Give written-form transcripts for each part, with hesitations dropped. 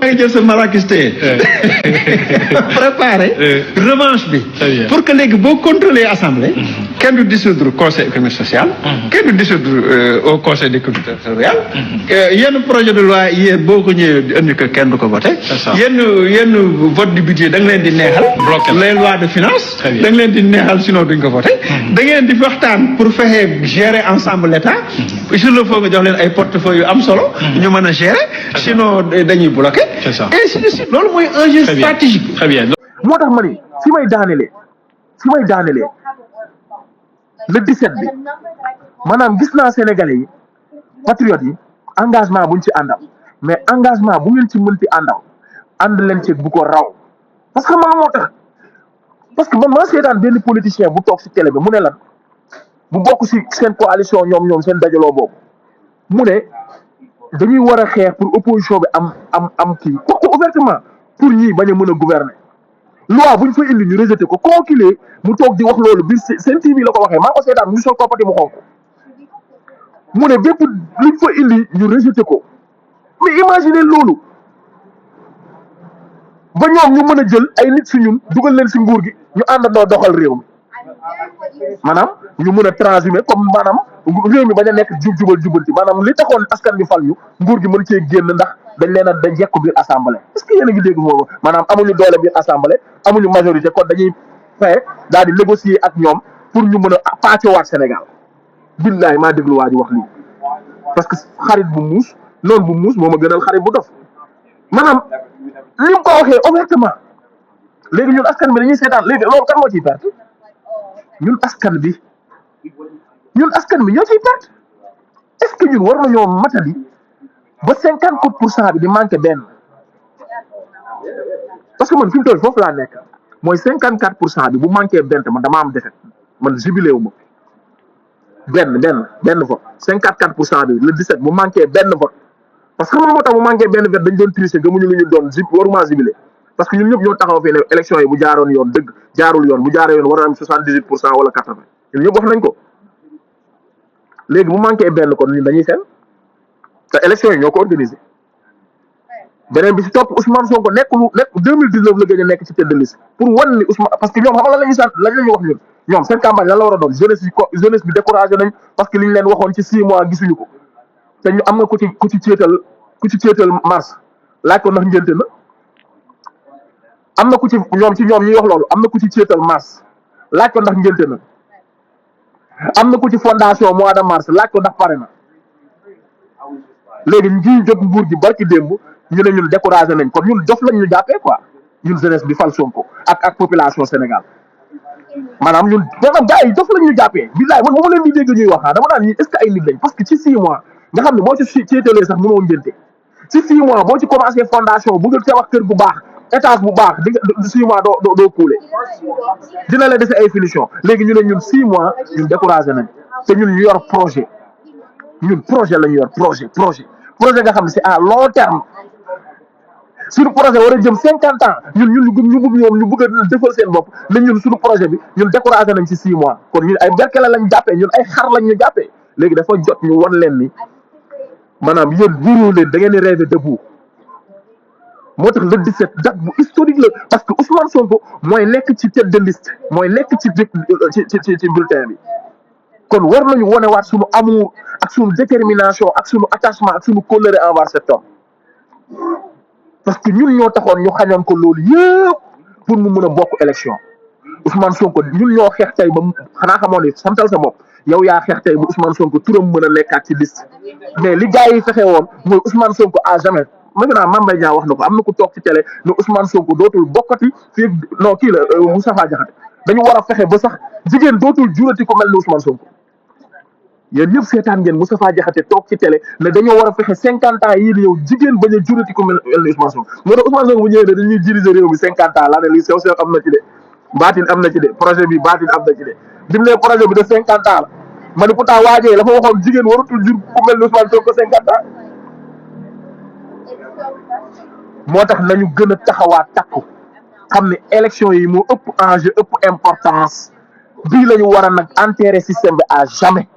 ngi jël sa marakis tey préparé revanche bi pour que léegi boo contrôler assemblée kenn du dissoudre conseil économique social kenn du dissoudre au conseil d'économie territoriale yenn projet de loi yéen boo ko ñëwee indi ko kenn du ko voté yenn vote du budget da nga leen di neexal les lois de finance da nga leen di neexal sinon duñ ko voté da ngeen di waxtaan pour fexe gérer ensemble l'état sur le faut nga jox leen ay portefeuille yu am solo ñu mën a gérer sinon dañuy bloqué ainsi de suite loolu mooy enjeu stratégique très bien moo tax ma ni fi may daanelee le 17 bi maanaam gis naa Sénégalais yi patriotes yi engagement buñ ci àndal mais engagement bu ngeen ci mënti àndal ànd leen ci bu ko raw parce que man moo tax parce que man maa seetaan benn politicien bu toog ci télé bi mu ne lan bu bokk ci seen coalition ñoom seen dajaloo boobu mu ne dañuy war a xeex pour opposition bi am kii wax ko ouvertement pour ñii bañ a mën a gouverner loi buñ fa indi ñu rejeté ko calculé mu toog di wax loolu biir seen TV la ko waxee maa ko seetaan mu sol koppati mu xonk mu ne bépp luñ fa indi ñu rejeté ko mais imaginez loolu ba ñoom ñu mën a jël ay nit si ñun dugal leen si nguur gi ñu àndandoo doxal réew mi maanaam ñu mën a transhumé comme maanaam réew mi bañ a nekk jubanti maanaam li taxoon askan bi fal ñu nguur gi mën cee génn ndax dañ leen a dañ jekku biir assemblée est-ce que yéen a ngi dégg moom maanaam amuñu doole biir assemblée amuñu majorité kon dañuy fexe daal di négocier ak ñoom pour ñu mën a pàccewaat Sénégal billaay maa déglu waa ji wax lii parce que xarit bu muus noonu bu muus moo ma gënal xarit bu dof maanaam li mu ko waxee ouvertement léegi ñun askan bi dañuy seetaan léegi loolu kan moo ciy perte ñun askan bi ñoo ciy perte est-ce que ñun war nañoo matali ba 54% bi di manqué benn parce que man fi mu toll foofu laa nekk mooy 54% bi bu manqué benn man dama am defet man jubilé wu ma benn vote 54% bi le 17 bu manqué benn vote parce que xam nga moo tax bu manqué benn vote dañ doon tricher gëmuñu lu ñu doon waruma jubilé parce que ñun ñëpp ñoo taxaw fii ne élection yi bu jaaroon yoon dëgg jaarul yoon bu jaaree yoon war na am 78% wala 80 ñun ñëpp wax nañ ko léegi bu manqué benn kon ñun dañuy fen te élection yi ñoo ko organisé beneen bi si topp Ousmane Sonko nekk 2019 la gëj a nekk ci tête de liste pour wan ni Ousmane parce que ñoom xam nga lan la ñuy sant lan la ñuy wax ñoom seen campagne lan la war a doon jeunesse bi découragé nañ parce que li ñu leen waxoon ci 6 mois gisuñu ko te ñu am nga ku ci ceetal mars laaj ko ndax ngénte na am na ku ci ñoom ñuy wax loolu am na ku ci ceetal mars laaj ko ndax ngénte na am na ku ci fondation mois de mars laaj ko ndax pare na léegi ñu jot nguur gi barki démb ñu ne ñun découragé nañ kon ñun dof lañ ñu jàppee quoi ñun jeunesse bi fal Sonko ak population Sénégal maanaam ñun maanaam gars yi dof lañ ñu jàppee billaay man bu ma leen di dégg ñuy wax dama naan ñi est-ce que ay nit lañ parce que ci 6 mois nga xam ne boo ci ceetalee sax mënoo ngénte ci 6 mois boo ci commencé fondation bu nga tabax kër bu baax étage bu baax di nga 6 mois doo kuule dina la dese ay finition léegi ñu ne ñun 6 mois ñun découragé nañ te ñun ñu yor projet la ñu yor projet nga xam ne c'est à long terme suñu projet war a jëm 50 ans ñu bëgg a defal seen bopp ne ñun suñu projet bi ñun découragé nañ ci 6 mois kon ñun ay berkele lañ jàppee ñun ay xar lañ ñu jàppee léegi dafa jot ñu wan leen ni maanaam yéen wóoroo leen da ngeen di rêver debout moo tax le 17 date bu historique la parce que Ousmane Sonko mooy nekk ci tête de liste mooy nekk ci bulletin bi kon war nañu wonewaat suñu amour ak suñu détermination ak suñu attachement ak suñu colère envers cet homme parce que ñun ñoo taxoon ñu xañoon ko loolu yëpp pour mu mën a bokk élection Ousmane Sonko ñun ñoo xeex tey ba xanaa xamoon ni santal sa bopp yow yaa xeex tey ba Ousmane Sonko turam mën a nekkaat ci liste mais li gars yi fexe woon mooy Ousmane Sonko à jamais maintenant Mame Mbaye Niang wax na ko am na ku toog ci télé ne Ousmane Sonko dootul bokkati fii non kii la Moustapha Diakhaté dañu war a fexe ba sax jigéen dootul jurati ko mel ni Ousmane Sonko yéen ñëpp seetaan ngeen Moustapha Diakhaté toog ci télé ne dañoo war a fexe 50 ans yii di ñëw jigéen bañ a jurati ko mel ni Ousmane Sonko moo tax Ousmane Sonko bu ñëwee ne dañuy diriger réew mi 50 ans laa ne lii sew am na ci de baatin am na ci de projet bi baatin am na ci de bi mu ne projet bi de 50 ans la ma ne pourtant waajee la fa waxoon jigéen waratul jur ku mel ni Ousmane Sonko 50 ans moo tax nañu gën a taxawaat takku xam ne élection yi moo ëpp enjeu ëpp importance bii la ñu war a nag enterrer système bi à jamais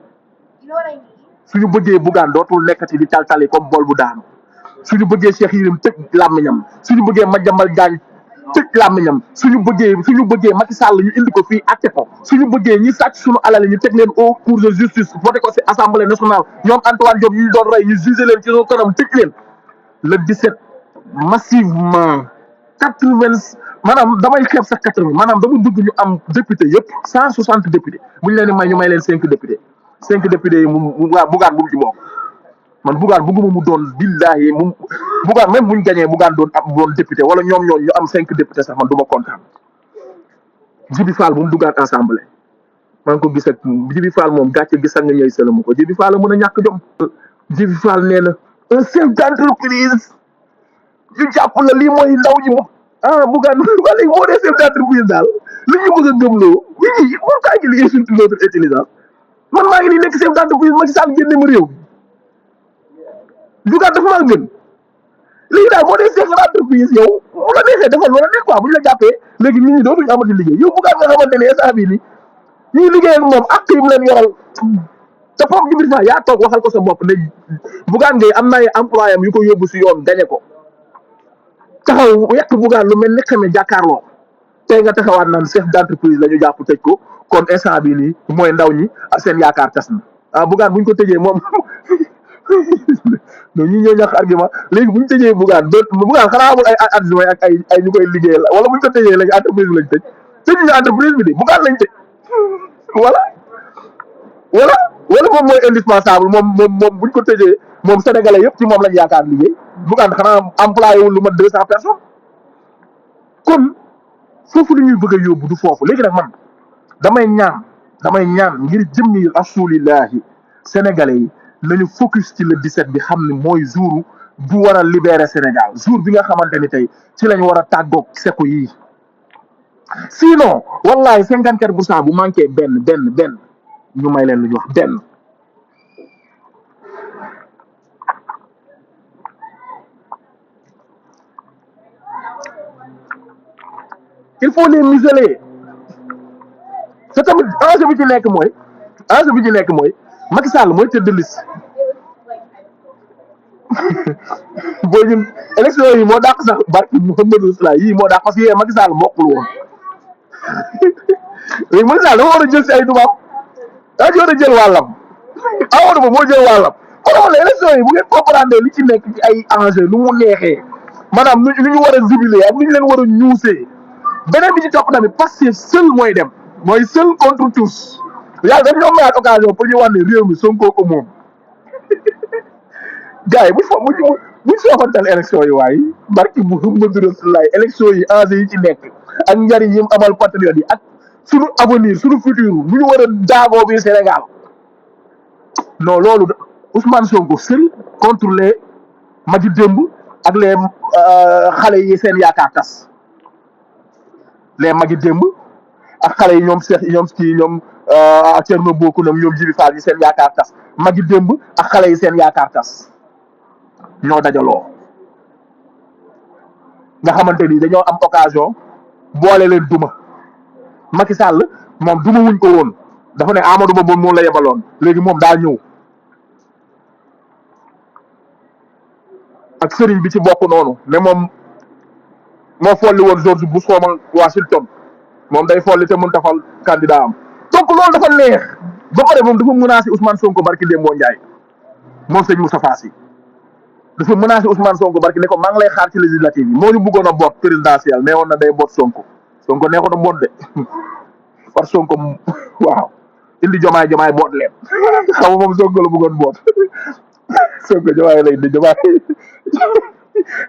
suñu bëggee Bougane dootul nekkati di taltali comme bool bu daanu suñu bëggee Cheikh Yérim tëj làmmiñam suñu bëggee Madiambal Diagne tëj làmmiñam suñu bëggee Macky Sall ñu indi ko fii àtte ko suñu bëggee ñi sàcc suñu alal ñu teg leen au cour de justice voté ko ci assemblée nationale ñoom Antoine Diome ñu doon rey ñu jugé leen ci suñu kanam tëj leen le 17 massivement 80 maanaam damay xeeb sax 80 maanaam dama bëgg ñu am député yëpp 160 députés bu ñu leen di may ñu may leen 5 députés 5 députés yi mu Bougane bu mu ci bokk man Bougane bëgguma mu doon billahi mu Bougane même buñ gañee Bougane doon député wala ñoom ñu am 5 députés sax man du ma kontaan. Djibi Fall bu mu duggaat assemblée maa ngi ko gis ak Djibi Fall moom gàcce gis ak nga ñëw sëlamu ko Djibi Fall mën a ñàkk jom. Djibi Fall nee na un chef d'entreprise ñu jàpp la lii mooy ndaw ñi moom Bougane wala léegi moo dee chef d'entreprise daal li ñu bëgg a gëmloo oui moom kaa ngi liggéey surtout notre intelligence man maa ngi nii nekk chef d'entreprise Macky Sall génne ma réew Bougane dafa maa gën léegi daal moo dee chef d'entreprise yow bu la neexee defal lu la neex quoi bu ñu la jàppee léegi nit ñi dootuñu amati liggéey yow Bougane nga xamante ne instant bii nii ñuy liggéey ak moom ak yi mu leen yoral te foofu Djibril Fall yaa toog waxal ko sa bopp ne Bougane ngay am na ay employé am yu ko yóbbu si yoon gañe ko taxaw yàq Bougane lu mel ne xamee jàkkaarloo tey nga taxawaat naan chef d'entreprise la ñu jàpp tëj ko kon instant bii nii mooy ndaw ñi seen yaakaar tas na Bougane buñ ko tëjee moom non ñi ñoo ñàkk argument léegi buñ tëjee Bougane xanaa amul ay adjoint ak ay ñu koy liggéeyal wala buñ ko tëjee léegi entreprise bi lañ tëj ñu entreprise bi de Bougane lañ tëj wala moom mooy indispensable moom buñ ko tëjee moom sénégalais yëpp ci moom lañ yaakaar liggéey Bougane xanaa employé wul lu mat 200 personnes kon foofu lu ñuy bëgg a yóbbu du foofu léegi nag man damay ñaan ngir jëmmi rasulillahi sénégalais yi nañu focus ci le 17 bi xam ne mooy jour bu war a libérer Sénégal jour bi nga xamante ni tey ci lañ war a tàggoog seku yii sinon wallahi 54% bu manqué benn ñu may leen lu ñu wax benn il faut les museler te tamit enjeu bi ci nekk mooy Macky Sall mooy tête de liste boo ñun élection yi moo dàq sax barki Mouhamadou Sallah yii moo dàq parce que yee Macky Sall bokkul woon léegi Macky Sall dafa war a jël si ay tubaab daa ci war a jël wàllam Amadou Ba moo jël wàllam kon wala élection yi bu ngeen comprendre li ci nekk ci ay enjeu lu mu neexee maanaam nu ñu war a jubiler ak nu ñu leen war a ñuusee beneen bi ci topp tamit parce que seul mooy dem mooy seul contre tous yàlla daf ñoo mayaat occasion pour ñu wax ne réew mi Sonko ko moom gars yi buñ soofantal élection yi waaye barki Muhammadu Rasulullah élection yi enjeu yi ci nekk ak njariñ yi mu amal patriote yi ak suñu avenir suñu futur bu ñu war a daagoo bi Sénégal non loolu Ousmane Sonko seul contre les magi démb ak les xale yi seen yaakaar tas les magi démb ak xale yi ñoom Thierno Bocoum ñoom Djibi Fall yi seen yaakaar tas magi démb ak xale yi seen yaakaar tas ñoo dajaloo nga xamante ni dañoo am occasion boole leen duma Macky Sall moom duma wuñ ko woon dafa ne Amadou Ba moom noonu la yebaloon léegi moom daa ñëw ak sëriñ bi ci bokk noonu ne moom moo folli woon George Bush xawma Washington moom day folli te mën tafal candidat am donc loolu dafa neex ba pare moom dafa menacé Ousmane Sonko barki Demba Ndiaye moom sëñ Moustapha Sy dafa menacé Ousmane Sonko barki ne ko maa ngi lay xaar ci législative yi moo ñu bëggoon a boot présidentielle nee woon na day boot Sonko neexoon a boot de par Sonko waaw indi jomaay boot leen xam nga moom Sonko la bëggoon boot Sonko jomaay lay indi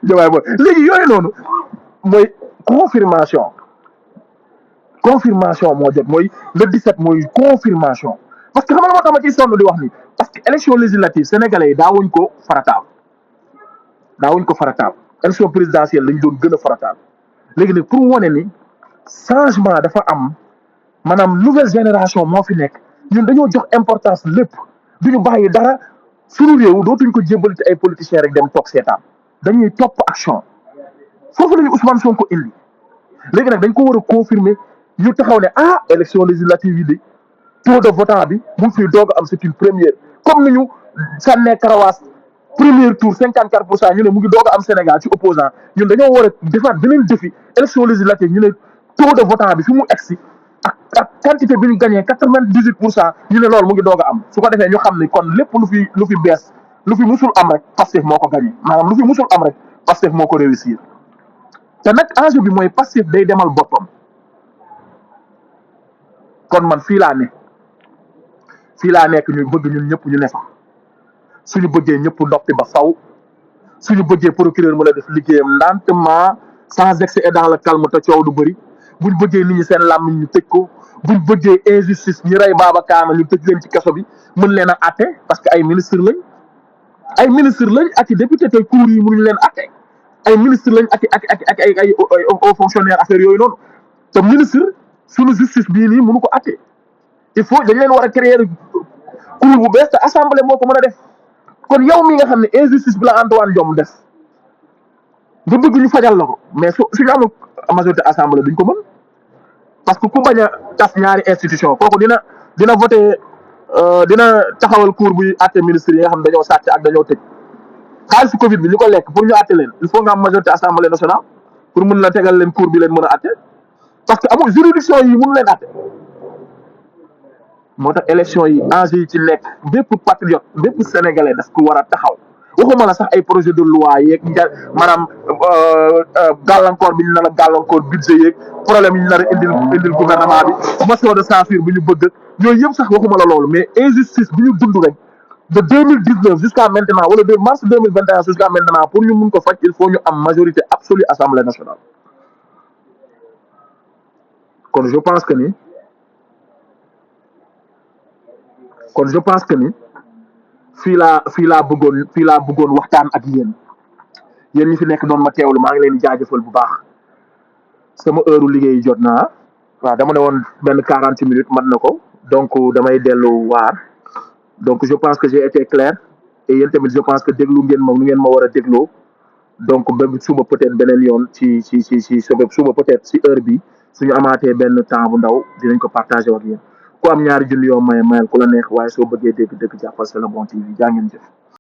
jomaay boot léegi yooyu noonu mooy confirmation moo jot mooy le 17 mooy confirmation parce que xam nga moo tax ma ciy sonn di wax ni parce que élection législative sénégalais yi daawuñ ko farataal élection présidentielle lañ doon gën a farataal léegi nag pour wane ni changement dafa am maanaam nouvelle génération moo fi nekk ñun dañoo jox importance lépp duñu bàyyi dara suñu réew dootuñ ko jébbal ci ay politiciens rek dem toog seetaan dañuy topp action foofu la ñu Ousmane Sonko indi léegi nag dañ ko war a confirmer ñu taxaw ne élection législative yi de taux de votant bi mu ngi fiy doog am c'est une première comme ni ñu sànnee karawaas premier tour 54% ñu ne mu ngi doog a am Sénégal ci opposant ñun dañoo war a defaat beneen défi élection législative ñu ne taux de votant bi fi mu egsi ak quantité bi ñu gagné 98% ñu ne loolu mu ngi doog a am su ko defee ñu xam ni kon lépp lu fi bees lu fi musul am rek Pastef moo ko gagné maanaam lu fi musul am rek Pastef moo ko réussir te nag enjeu bi mooy Pastef day demal boppam kon man fii laa nekk ñu bëgg ñun ñëpp ñu ne fa suñu bëggee ñëpp noppi ba faw suñu bëggee procureur mën a def liggéeyam lentement sans excès et dans le calme te coow du bëri buñ bëggee nit ñi seen làmmiñ ñu tëj ko buñ bëggee injustice ñi rey Baba Kaama ñu tëj leen ci kaso bi mën leen a atte parce que ay ministre lañ ak i député tey cour yi mënuñu leen atte ay ministre lañ ak ay aux fonctionnaires affaires yooyu noonu te ministre suñu justice bii nii mënu ko atte il faut dañ leen war a créer cour bu bees te assemblée moo ko mën a def kon yow mi nga xam ne injustice bi la Antoine Diome def nga bëgg ñu fajal la ko mais suñu amul majorité assemblée duñ ko mën parce que ku bañ a tas ñaari institution kooku dina voté dina taxawal cour buy àtte ministre yi nga xam ne dañoo sàcc ak dañoo tëj xaalisu Covid bi ñu ko lekk pour ñu àtte leen il faut nga am majorité assemblée nationale pour mën la tegal leen cour bi leen mën a àtte parce que amul juridiction yi mënu leen àtte moo tax élection yi enjeu yi ci nekk bépp patriote bépp sénégalais daf ko war a taxaw waxuma la sax ay projet de loi yeeg maanaam gàllankoor bi ñu nar a gàllankoor budget yeeg problème yi ñu nar a indil gouvernement bi motion de censure bi ñu bëgg yooyu yëpp sax waxuma la loolu mais injustice bi ñu dund rek de 2019 jusqu'à maintenant wala de mars 2021 jusqu'à maintenant pour ñu mun ko faj il faut ñu am majorité absolue assemblée nationale kon je pense que ni fii laa bëggoon waxtaan ak yéen ñi fi nekk doon ma teewlu maa ngi leen di jaajëfal bu baax sama heure liggéey jot naa waaw dama ne woon benn 40 minutes mat na ko donc damay dellu waar donc je pense que j'ai été clair et yéen tamit je pense que déglu ngeen ma nu ngeen ma war a dégloo donc ba suba peut-être beneen yoon ci suba peut-être ci heure bi suñu amaatee benn temps bu ndaw dinañ ko partager ak yéen ku am ñaari junni yoo mayal ku la neex waaye soo bëggee dégg jàppal c'est le bon TV jaa ngeen jëf